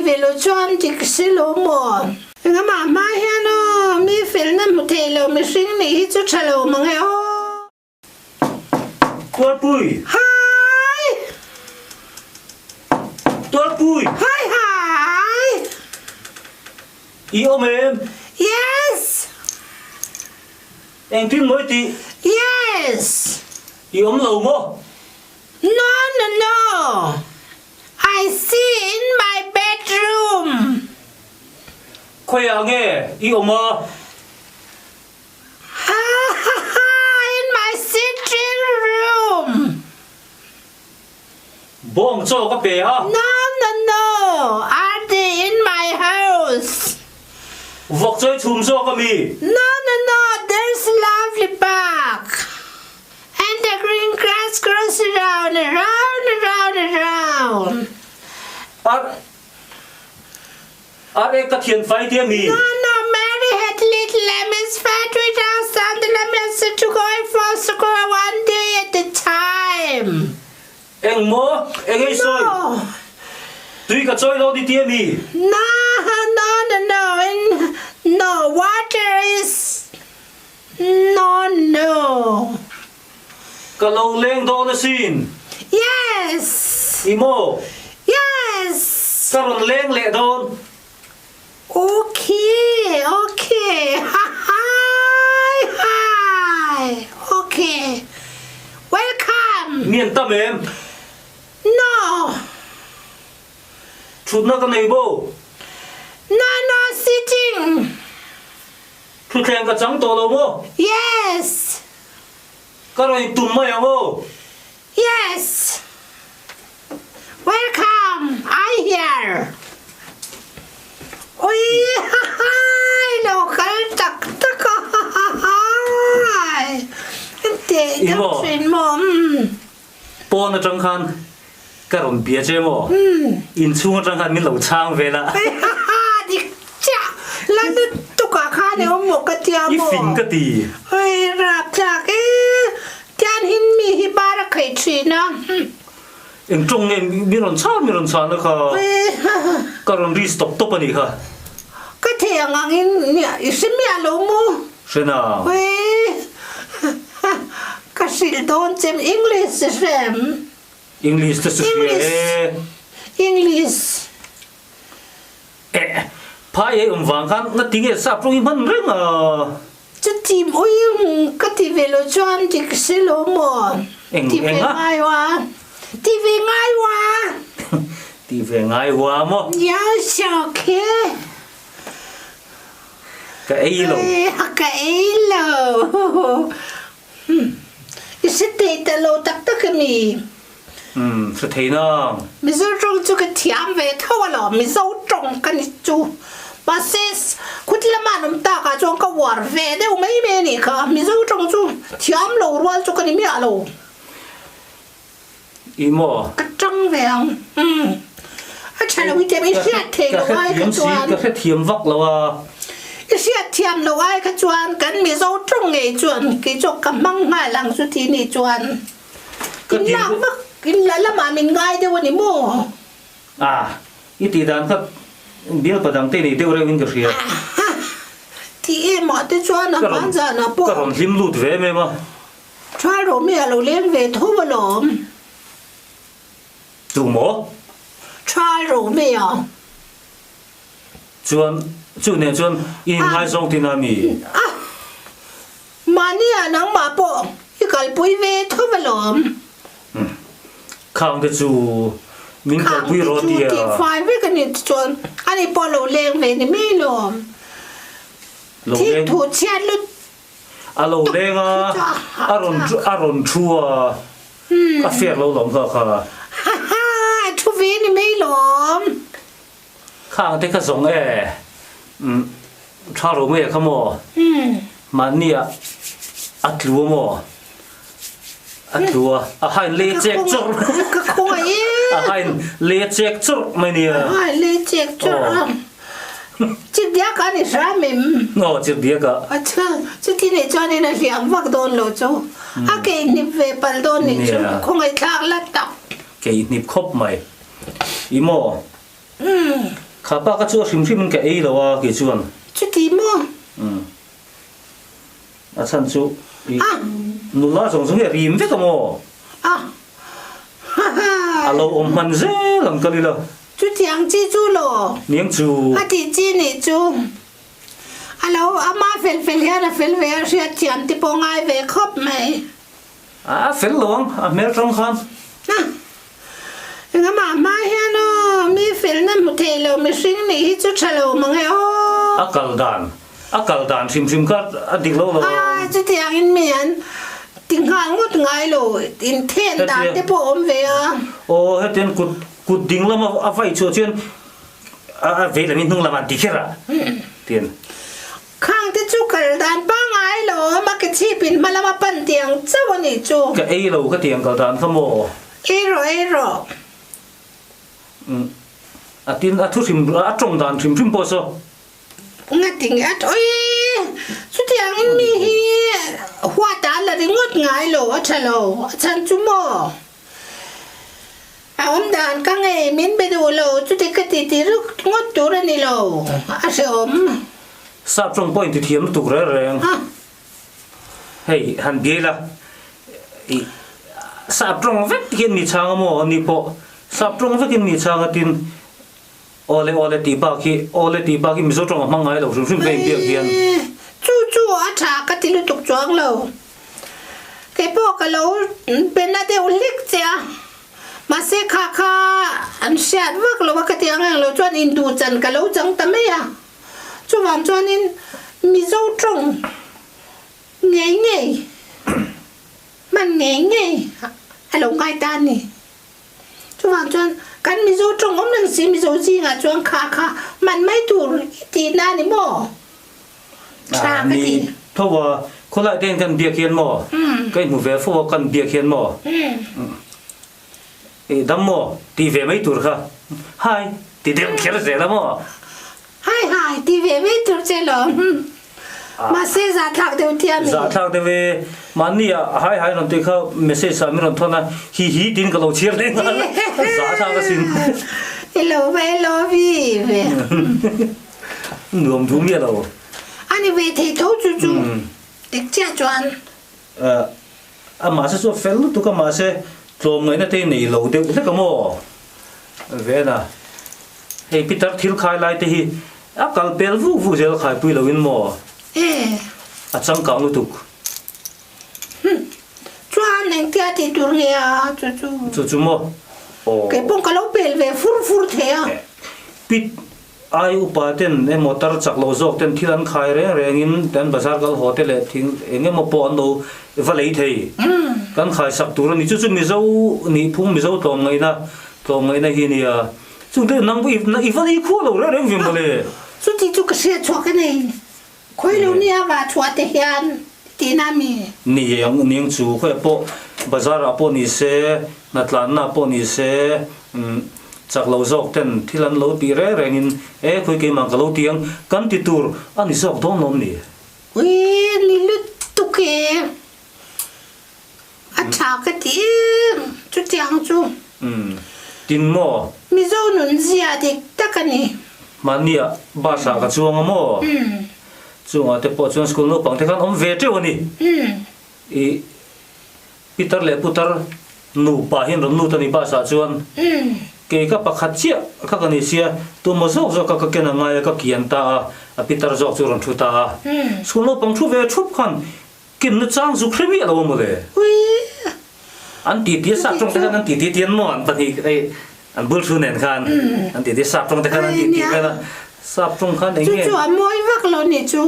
ve lo chuan dik si lo maw? Engahmah hma hian aw, mi felna hmu thei lo mihring nih hi chu tha lo mang e aw. Tualpui! Hai! Tualpui! Hai hai! I awm em? Yes! Engtin maw i tih? Yes! I awm lo maw? No no no! I see in my bedroom! Khawiah nge i awm a? Ha ha ha! In my sitting room! Bawng chaw ka pe a. No no no! Are they in my house? Vawk chawi chhum zawk a mi? No no no! There's lovely park and the green grass grows around around around around. Ar Ar ek ka thian fai tia mi? No no! Mary had little lamb is fat without sound the lamb has to go for school one day at a time. Eng maw? Eng ei sawi? No. Tui ka chawi lo ni tia mi? No, no, no, no, no, water is no, no. Ka lo leng dawn asin. Yes. I maw? Yes. Ka rawn leng leh dawn. Okay, okay, ha hi hi, okay, welcome. Mi an tam em? No. Thutna ka nei bo. No, no, sitting. Thuthleng ka chang tawh lo maw? Yes. Ka rawn tum mai ang aw. Yes. Welcome! I here! Ui ha hai lo kal tak tak a ha ha hai! Teh deuh thin maw umm. Pawn atang khan ka rawn bia che maw? Inchhung atang khan min lo chhang vel a. Ha ha dik chiah! La lutuk ah khan i awm maw ka tia maw? I fing ka ti. Ui rapthlak e! Tian hin mi hi bar a khaih thin a. Eng tawng nge mi rawn chhan mi rawn chhan a kha ka rawn ri stop tawp a nih kha. Ka thei ang ang in i hre miah lo maw? Hre na. Ka hrilh dawn chem English i hrem. English te chu hria e. English. Eh phai ei awm vang khan nga ti nge sap rawng i hman reng a. Chuti ui ka ti ve lo chuan dik si lo maw? Eng Ti ve eng a? ngai wa. Ti ve ngai wa. Ti ve ngai wa maw? Yes, okay. Ka ei lo. Ka ei lo. I si thei ta lo tak tak a mi. Um, si thei nang. Mizo tawng chu ka thiam ve tho alawm, Mizo tawng ka ni chu. Mahse, khut lama an awm tak ah chuan ka uar ve deuh mai mai a nih kha. Mizo tawng chu thiam lo rual chu ka ni miah lo. I maw? Ka tang ve ang. Um. A tha lo i tiam i hriat thei lo ai kha chuan. Ka hrethiam vak lo a. I hriatthiam lo ai kha chuan kan Mizo tawng ngei chuan kei chu ka hmang nghal ang chu ti ni chuan. In lak vak in la lamah min ngai deuh a ni maw? A, i tih dan kha bial padang te nei deuh reuh in ka hria. Aha, ti em ah te chuan a hman zanah pawh. Ka rawn hlim lut ve em em a. Tha rawh mi a lo leng ve tho alawm. Tu maw? Tha rawh mi a. Chuan chu nen chuan i inngaizawng tina mi? A, mahni ah nangmah pawh i kalpui ve tho alawm. Khang te chu min kalpui rawh tia. Khang te chu tihfai vek a ni chuan ani pawh lo leng ve ni mai lawm. Thik thu chhiat lut A lo leng a, a rawn a rawn thu a, a fiak lo lawm kha kha. Ha ha, a thu ve ni mai lawm. Khang te kha zawng e, umm tha ro mai kha maw, mahni ah a tlu a maw, a tlu a, a hain le chek chawrh, Ka khawngaih e. a hain le chek chawrh mai nia. A hain le chek chawrh a. Chirdiak a ni hram em? Aw, chirdiak a. Acha, chuti nei chuan in a hliam vak dawn lo chu. A kei hnip ve palh dawn nih chu, khawngaihthlak la tak. Kei hnip khawp mai. I maw? Kha pa ka chu a hrim hrim in ka ei lo a kei chuan. Chuti maw? Umm. A chhan chu i nula zawng zawng hi a rim vek a maw? A ha ha. A lo awm hman zel ang kal ila. Chutiang chi chu law. Niang chu. A tih chi nih chu. A lo ama fel fel hian a fel ve a hriat thiam te pawh ngai ve khawp mai. A fel lo ang, a hmel tang khan. A, engamah hma hian aw, mi felna hmu thei lo mihring nih hi chu tha lo mang e aw. A kal dan, a kal dan hrim hrim kha a dik lo lo. A, chutiangin mi an ti nghal ngawt ngai lo, inthen dan te pawh awm ve a. Aw, hetiang kut, kut ding lama a vai chhuah chuan a vei lamin hnung lamah an ti kher a, tiin. Khang te chu kal dan pangngai lo awm a ke chhip in hma lama pan tiang chauh a nih chu. Ka ei lo ka tiang kal dan kha maw? Ei rawh ei rawh. Umm a tin a thu hrim a tawng dan hrim hrim pawh saw. Nga ti nge a oi chutiang in mi hi huat ah la ringawt ngai lo a tha lo a chhan chu maw? A awm dan ka ngei min be duh lo chuti ka ti ti ruk ngawt tur a ni lo a hrehawm. Sap tawng pawh inti thiam lutuk reng reng. Hei han biai la i sap tawng vek hian mi chhang a maw ani pawh sap tawng vekin mi chhang a tin awle awle tih bak hi awle tih bak hi mizo tawng a hmang ngai lo hrim hrim ka inbiak hian. Chu chu a tha ka ti lutuk chuang lo. Kei pawh ka lo pe na deuh hlek che a, mahse kha kha an hriat vak lo a ka ti ang eng lo chuan induh chan ka lo chang ta mai a, chuvang chuanin Mizo tawng ngei ngei hman ngei ngei a lo ngai ta a ni. Chuvang chuan kan Mizo tawng awm reng si Mizo zingah chuan kha kha hman mai tur i tihna a ni maw? Tha ka ti. Ni tho a, khawlai te hian kan biak hian maw? Ka inhmu ve fo a kan biak hian maw? I dam maw? Ti ve mai tur kha. Hi ti deuh kher zel a maw? Hi hi ti ve mai tur che lawm. Mahse zahthlak deuh thiam i. Zahthlak deuh e. Mahni ah hi hi rawn tih kha message ah min rawn thawn a, hi hi tiin ka lo chhiar leh nghal a, zahthlak asin. I lo va i lo vi ve. Nuam duh miah lo. A ni ve thei tho chu chu dik chiah chuan. A mahse chu a fel lutuk a mahse tlawmngaihna te nei lo deuh hlek a maw? Vena hei Peter thil khai lai te hi a kal pel vuk vuk zel khaipui lo in maw? A changkang lutuk. Chuan engtia tih tur nge a chu chu? Chu chu maw? Aw. Kei pawh ka lo pel ve fur fur thei a. Pit Ai upa ten emaw tar chak lo zawk ten thil an khai reng reng in kan bazar kal haw te leh thing eng emaw pawh an lo va lei thei. Kan khai sak tur a ni. Chu chu Mizo nih phung Mizo tlawmngaihna tlawmngaihna hi a nia. Chung te nang i i va lei khuah lo reng reng ve mawle. Chuti chu ka hriat chhuak a nei. Khawi lo nia va chhuah te hian tihna mi? Ni ang ning chu khawi pawh bazar ah pawh ni se, hnatlanna pawh ni se, chak lo zawk ten thil an lo tih reng reng in e khawi keimah ka lo ti ang kan ti tur a ni zawk dawn lawm ni? Ui ni lutuk e, a tha ka ti em chutiang chu. Umm tin maw? Mizo nun zia dik tak a ni. Mahni ah bus ah ka chuang a maw? Chungah te pawh chuan school naupang te khan awm ve teuh a ni. I Pitar leh putar nupa hian rawn lut a ni bus ah chuan kei ka pakhat chiah kha ka ni sia tumaw zawk zawk kha ka ken a ngai a ka kian ta a, a pitar zawk chu rawn thu ta a. School naupang thu ve thup khan Kimna chang zuk hre miah lo a mawle. An ti ti a sap tawng te khan an ti ti tian maw an pahnih hei an bul thu nen khan an ti ti sap tawng te khan an ti ti vel a sap tawng khan eng nge Chu chu a mawi vak lo ni chu.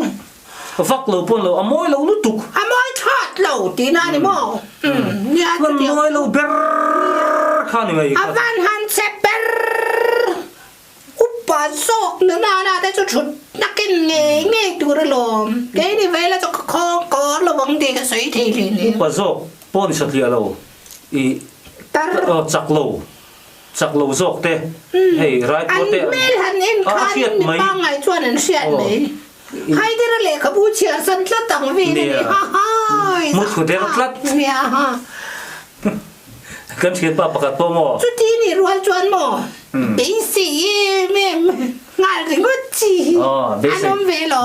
Vak lo pawn lo a mawi lo lutuk. A mawi thlawt lo tihna a ni maw? Nia chu tiang. Mawi lo ber kha ni mai. A van han che ber. Upa zawk na nana te chu thut nakin ngei ngei tur alawm. Keini vela chu ka khawng kawr lo ang tih ka sawi thei hle nia. Upa zawk pawh ni satliah lo i Tar. Aw chak lo chak lo zawk te hei raipawh te An hmel han en a khan hriat mi mai. pangngai chuan an hriat mai. Haidera lehkhabu chhiar san tlat ang vel a ni. Nia. Ha hai. Mutthlu der tlat. Nia ha. Kan thianpa pakhat pawh maw? Chuti nih rual chuan maw? Beisei em em. Nghal ringawt chi hi an awm ve lo.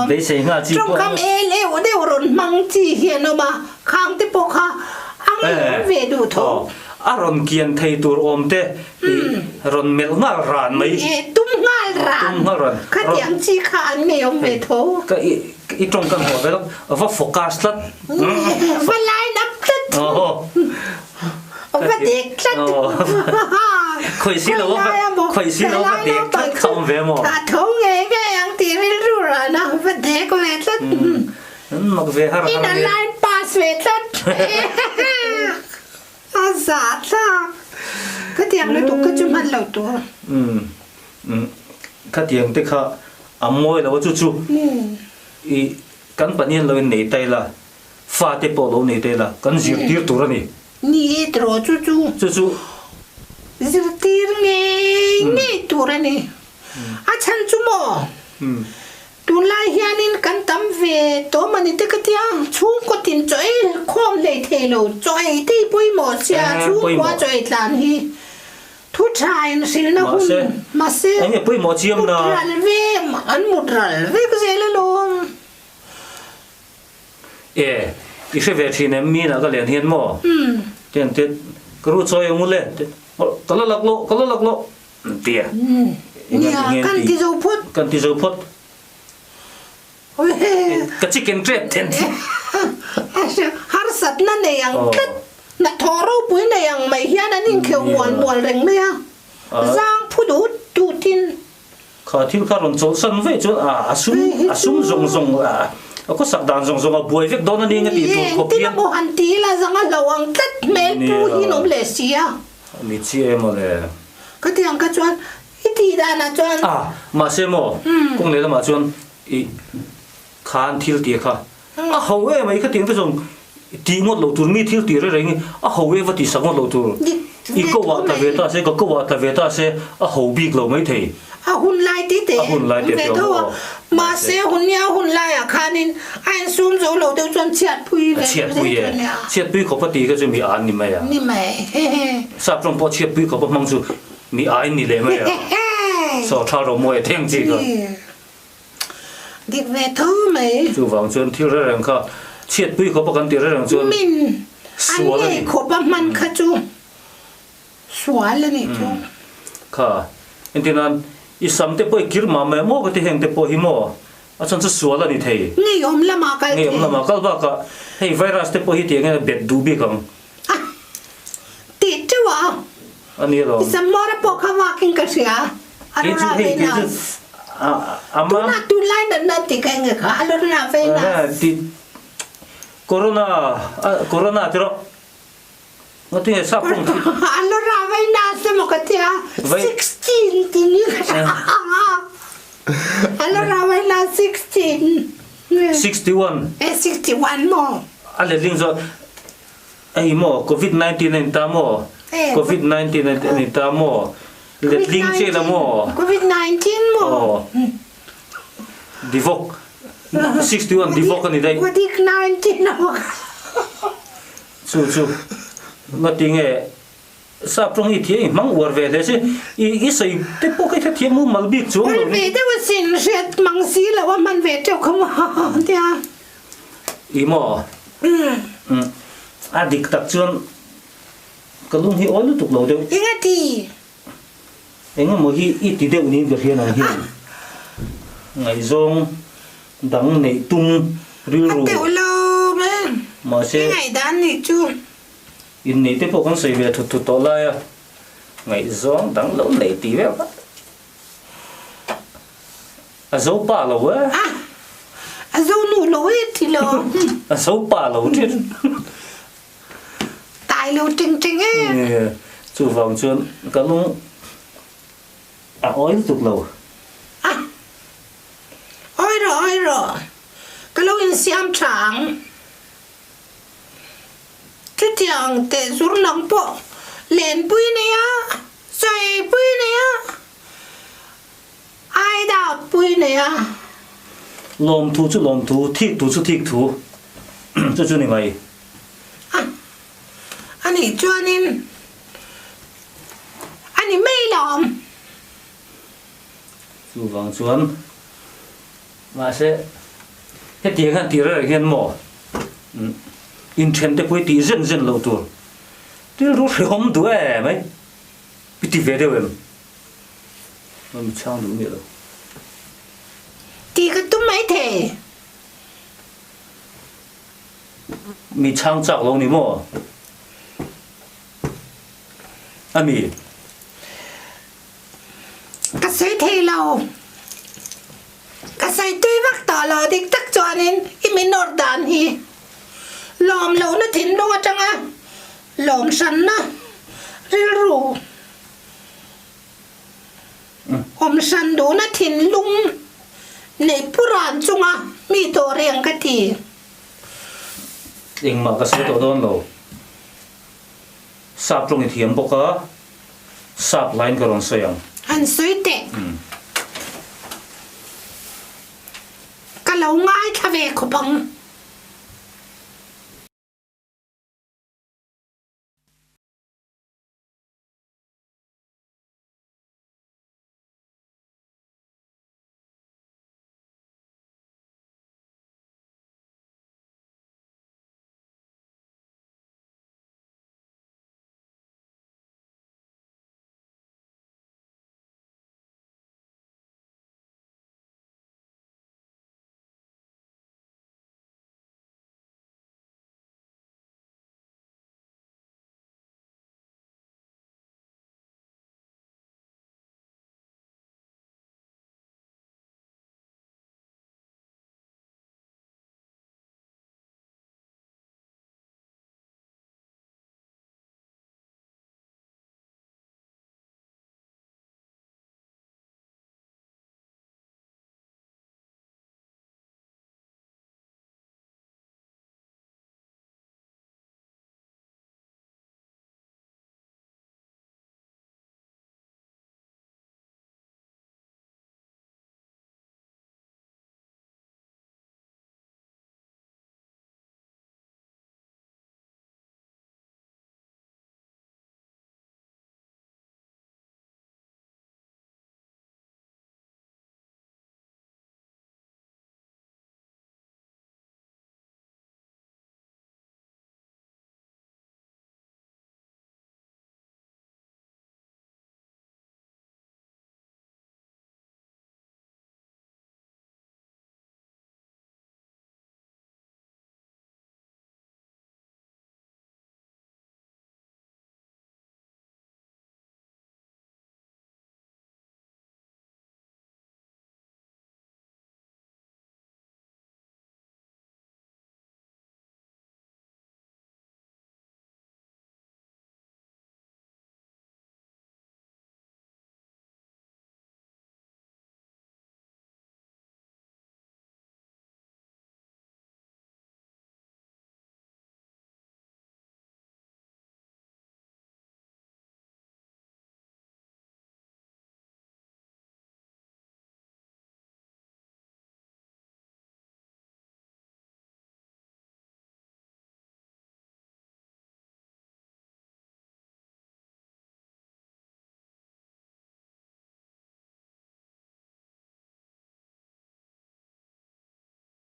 Tawngkam el euh deuh rawn hmang chi hi an awm a, khang te pawh kha a ngeiawm ve duh tho. A rawn kian thei tur awm te i rawn melh nghal ran mai. Tum nghal ran. Tum nghal ran. Khatiang chi kha an ngeiawm ve tho. Ka i tawngkam haw ve lo, va focus tlat. Va line up tlat. Va dek tlat. Khawih si lo va khawih si lo va dek tlat kha awm ve maw? A tho ngei ngei ang tih rilru rana va dek ve tlat. Mak ve har har. In a line pass ve tlat. A za thlak. Khatiang lutuk kha chu hman lo tur. Khatiang te kha a mawi lo a chu chu i kan pahnihin lo in nei tai la. Fate pawh lo nei te la, kan zirtir tur a ni. Ni e tiraw chu chu. Chu chu. Zirtir ngei ngei tur a ni. A chhan chu maw? Tunlai hianin kan tam ve tawh mah ni te ka tia, chhungkaw tin chaw ei khawm hlei thei lo, chaw ei te hi pawimawh sia, chhungkua chaw ei tlan hi thu tha in hrilhna hun mahse mut ral ve an mut ral vek zel alawm. E, i hre ve thin em mi nah ka len hian maw? Tian te ka ru chawi ang u le, ka la lak loh, ka la lak loh an ti a. Nia, kan ti zo phawt. Kan ti zo phawt. Ka chicken trap then. Harsatna nei ang tlat, hnathawh ropui nei ang mai hian an inkheuh mual mual reng mai a, zang phu dut dutin. Kha thil kha rawn chawlhsan vaih chuan a sum a sum zawng zawng a khawsak dan zawng zawng a buai vek dawn a ni eng a tih tur khawp hian. Engtin a maw han ti ila zang a hlo ang tlat hmel pu hi an awm leh si a. Ni chiah em awle. Khatiang kha chuan i tih danah chuan. A mahse maw kawng leh lamah chuan i khan thil tih kha a ho em mai khatiang te zawng tih ngawt lo tur mi thil tih reng reng a ho e va tih sak ngawt lo tur i ko ah tla ve ta se ka ko ah tla ve ta se a ho bik lo mai thei. A hun lai te te a hun lai te ve tho a mahse hun nia hun lai ah khanin a insum zo lo deuh chuan chhiatpui ve chhiatpui e chhiatpui khawp a ti kha chu mi an ni mai a ni mai sap tawng pawh chhiatpui khawp a hmang chu mi ai ni leh mai a saw tha ro mawi a theng chi kha. Dik ve tho mai. Chuvang chuan thil reng reng kha chhiatpui khawpa kan tih reng reng chuan Min an sual a ngei ni. khawpa hman kha chu sual a nih chu. Kha entir nan i sam te pawh i kir mah mai maw ka ti heng te pawh hi maw a chhan chu sual a ni thei. Ngeiawm lamah kal thei. Ngeiawm lamah kal bakah hei virus te pawh hi tiang hian a bet duh bik ang. A tih teuh a. A ni alawm. I samawra pawh kha vakin ka hria. A Kei chu hei kei chu a ama. Tunah tunlai natna tih ka enge kha a lorna venus. Ti corona corona ti rawh. Ngatinge sap pawh thi. A lorna venus emaw ka tia 16 ti ni ka hria. A lorna venus 16. 61. E 61 maw. A letling zawh Hei maw Covid 19 a in ta maw? Covid 19 a in ta maw? Letling che la maw? Covid 19 maw? Aw. Divok 61 divok a ni daih. Covid 19 a maw? Chu chu ngati nge sap tawng hi thiam i hmang uar ve hle si i i sawi te pawh kha i hrethiam mumal bik chuang lo ni. Hman ve deuh asin hriat mang si lo a hman ve teuh kha maw tia. I maw? Umm a dik tak chuan ka lung hi awi lutuk lo deuh. Eng a ti? Eng emaw hi i ti deuh niin ka hria nang hian ngaihzawng dang neih tum rilru. A teuh lo mai. Mahse. I ngaihdan nih chu. Inneih te pawh kan sawi ve thut thut tawh lai a, ngaihzawng dang lo nei tih vel kha a zo pa lo e. A, a zo nu lo e ti lo. A zo pa lo thin. Tai lo ting ting e. Chuvang chuan ka lung a awi lutuk lo. A, awi rawh awi rawh, ka lo insiam tha ang. Chutiang teh zur nang pawh lenpui nei a, sawipui nei a, aidapui nei a. Lawmthu chu lawmthu, thikthu chu thikthu, chu chu ni mai. A, a nih chuanin a ni mai lawm. Chuvang chuan mahse hetiang hian tih reng hian maw inthen te pawh hi tih zen zen loh tur rilru hrehawm duh em mai i ti ve deuh em? Mi chhang duh miah lo. Tih ka tum maithei. Mi chhang chak lo ni maw? A mi. Ka sawi thei lo. Ka sawi tui vak tawh lo dik tak chuanin i min nawr dan hi lawm lohna thinlung atanga lawm hranna rilru awm hran duhna thinlung neih pu ran chunga mi tawh reng ka ti. Engmah ka sawi tawh dawn lo. Sap tawng i thiam bawk a, sap line ka rawn sawi ang. Han sawi teh. Ka lo ngaithla ve khawp ang.